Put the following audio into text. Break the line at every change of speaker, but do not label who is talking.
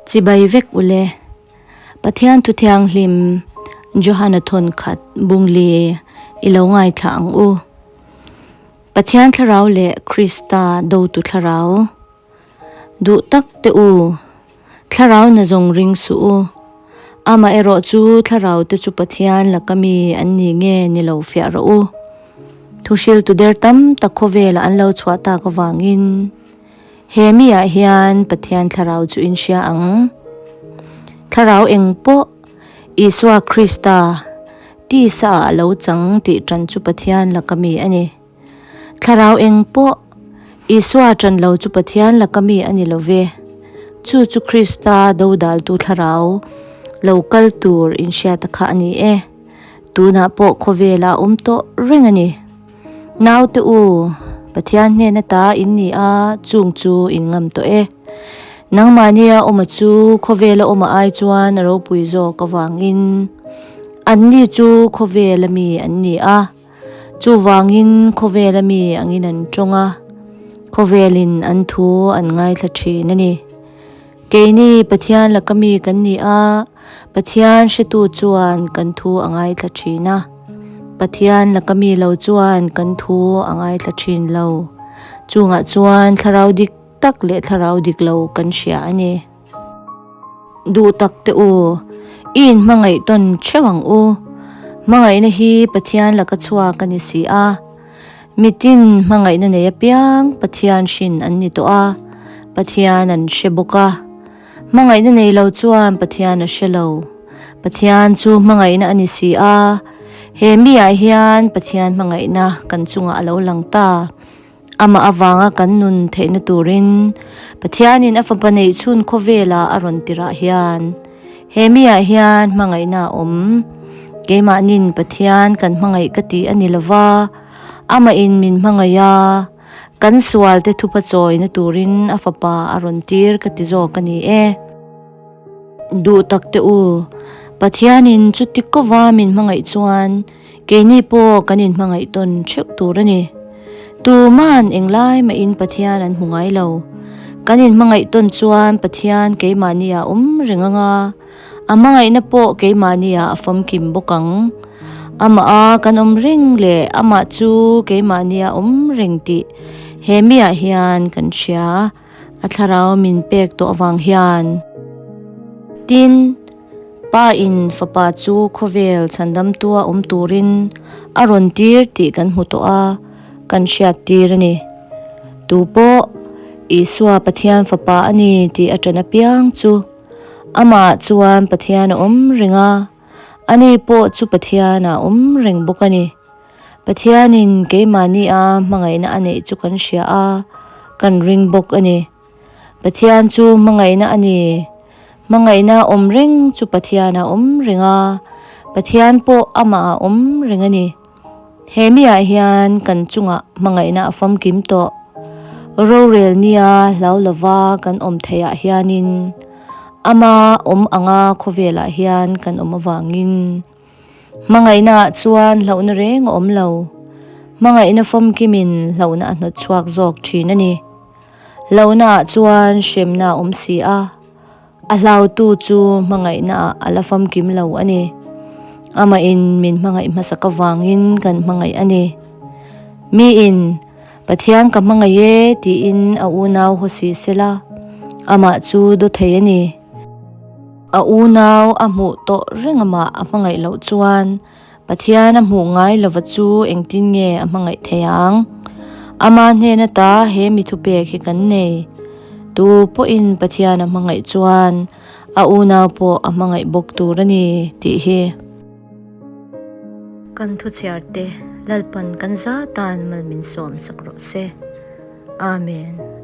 Chibai vek ule. Pathian thu thianghlim Johana thawn khat bungli i lo ngaithla ang u. Pathian thlarau leh Krista dotu thlarau. Duh tak teh u, thlarau na zawng ring suh u. Amaherawh chu thlarau te chu Pathian laka mi an ni nge ni lo fiah rawh u. Thuhriltu der tam tak khawvelah an lo chhuah tak avangin he mi ah hian Pathian thlarau chu in hria ang. Thlarau eng pawh Isua Krista tisa ah a lo chang tih tan chu Pathian laka mi a ni. Thlarau eng pawh Isua ṭan lo chu Pathian laka mi a ni lo ve. Chu chu Krista dodaltu thlarau lo kal tur inhriata kha a ni e. Tunah pawh khawvela a awm tawh reng a ni. Naute u, Pathian hnen ata in ni a, chung chu in ngam tawh e. Nangmahnia awma chu khawvela awma ai chuan a ropui zawk avangin anni chu khawvela mi an ni a. Chuvangin khawvela mi angin an tawng a, khawvelin an thu an ngaithla thin a ni. Keini Pathian laka mi kan ni a, Pathian hretu chuan kan thu a ngaithla thin a, Pathian laka mi lo chuan kan thu a ngaithla thin lo. Chungah chuan thlarau dik tak leh thlarau dik lo kan hria a ni. Duh tak teh u, i inhmangaih tawn theuh ang u. Hmangaihna hi Pathian laka chhuak a ni si a. Mitin hmangaihna nei apiang Pathian hrin an ni tawh a, Pathian an hre bawk a. Hmangaihna nei lo chuan Pathian a hre lo. Pathian chu hmangaihna a ni si a. He mi ah hian Pathian hmangaihna kan chungah a lo lang ta. Amah avanga kan nun theihna turin Pathianin a fapa neih chhun khawvela a rawn tirah hian he miah hian hmangaihna a awm. Keimahnin Pathian kan hmangaih ka ti a ni lova, amahin min hmangaih a, kan sualte thupa chawina turin a fapa a rawn tir ka ti zawk a ni e. Duh tak teh u, Pathianin chuti kova min hmangaih chuan Keini pawh kan inhmangaih tawn theuh tur a ni. Tuman englai mahin Pathian an hmu ngai lo. Kan inhmangaih tawn chuan Pathian keimahni ah awm reng ang a, a hmangaihna pawh keimahni ah a famkim bawk ang. Amah a kan awm reng leh amah chu keimahni ah awm reng tih he mi ah hian kan hria, a thlarau min pek tawh avang hian. Tin. Pa in fapa chu khawvel chhandamtua awm turin a rawn tir tih kan hmu tawh a, kan hriat tir a ni. Tu pawh Isua Pathian fapa a ni tih a ṭan apiang chu amah chuan Pathian a awm reng a, ani pawh chu Pathian ah awm reng bawk a ni. Pathianin keimahni a hmangaihna a neih chu kan hria a, kan ring bawk a ni. Pathian chu hmangaihna a ni. Hmangaihna awm reng chu Pathian a awm reng a, Pathian pawh amah a awm reng a ni. He miah hian kan chungah hmangaihna a famkim tawh. Rorel nia hlau lova kan awm theihah hianin ama awm anga khawvelah hian kan awm avangin Hmangaihnaah chuan hlauhna reng a awm lo. Hmangaihna famkimin hlauhna a hnawt chhuak zawk thin a ni. Hlauhnaah chuan hremna a awm si a, a hlautu chu hmangaihnaah a la famkim lo a ni. Amahin min hmangaih hmasak avangin kan hmangaih a ni. Miin, Pathian ka hmangaih e tiin a unau haw si sela, amah chu daw thei a ni. A unau a hmuh tawh reng amah a hmangaih loh chuan Pathian a hmuh ngai lova chu engtin nge a hmangaih thei ang? Ama hnen ata he mi thupek hi kan nei. Tu pawhin Pathian a hmangaih chuan a unau pawh a hmangaih bawk tur a ni tih hi. Kan thuchhiar te Lalpan kan zatan mal min sawm sak rawh se. Amen.